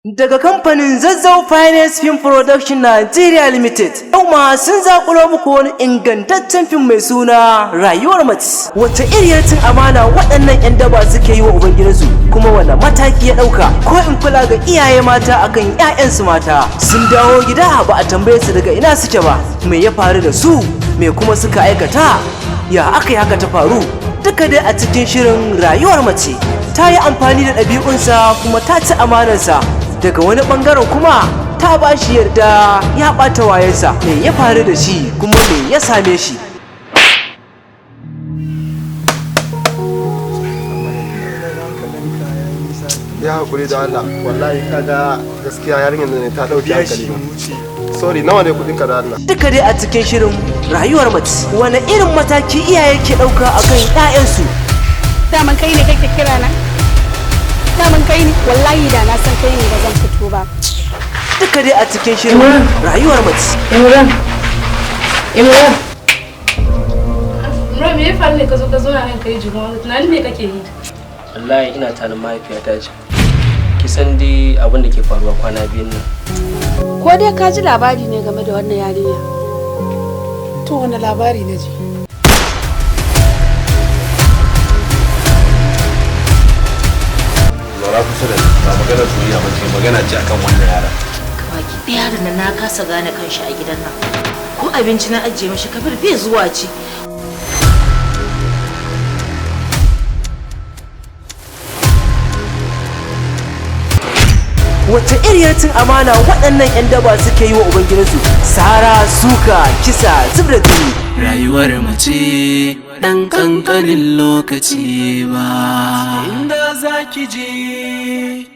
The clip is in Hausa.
Daga kamfanin Zazzau Finance Film Production Nigeria Limited, yau ma sun zakulo muku wani ingantaccen fim mai suna Rayuwar Mace. Wace iriyar cin amana waɗannan 'yan daba suke yi wa ubangidansu, kuma wane mataki ya ɗauka, ko in kula ga iyaye mata akan 'ya'yansu mata. Sun dawo gida ba a tambaye su daga ina suke ba, me ya faru da su, me kuma suka aikata, ya aka yi haka ta faru. Duka dai a cikin shirin Rayuwar Mace. Ta yi amfani da ɗabi'unsa kuma ta ci amanarsa. Daga wani bangaren kuma ta ba shi yarda ya ɓata wayansa. Me ya faru da shi, kuma me ya same shi? Ya hakuri da Allah, wallahi kaga gaskiya yarinyar nan ne ta dauki hankali na. Sorry, nawa ne kudin ka da Allah? Duka dai a cikin shirin Rayuwar Mace. Wane irin mataki iyaye ke ɗauka akan 'ya'yansu? Daman kai ne kake kira na? Daman kai ne? Wallahi da na san kai ne, ba zan fito ba. Duka dai a cikin shirin Rayuwar Mace. Imran. Imran. Imran, me ya faru ne ka zo ka zauna nan kai juma? Tunanin me kake yi? Wallahi ina tanin mahaifiyata ce. Ki san dai abin da ke faruwa kwana biyun nan. Ko dai ka ji labari ne game da wannan yarinya? To, wani labari na ji? Zaura kusa da ni, ba maganar soyayya ba ce, magana ce akan wannan yaran. Baki ɗaya yaron nan na kasa gane kanshi a gidan nan. Ko abinci na ajiye mishi, Kabir bai zuwa ci. Wace iriyar cin amana waɗannan 'yan daba suke yi wa ubangidansu? Sara, suka, kisa, zub da jini. Rayuwar mace ɗan ƙanƙanin lokaci ba. Inda za ki je.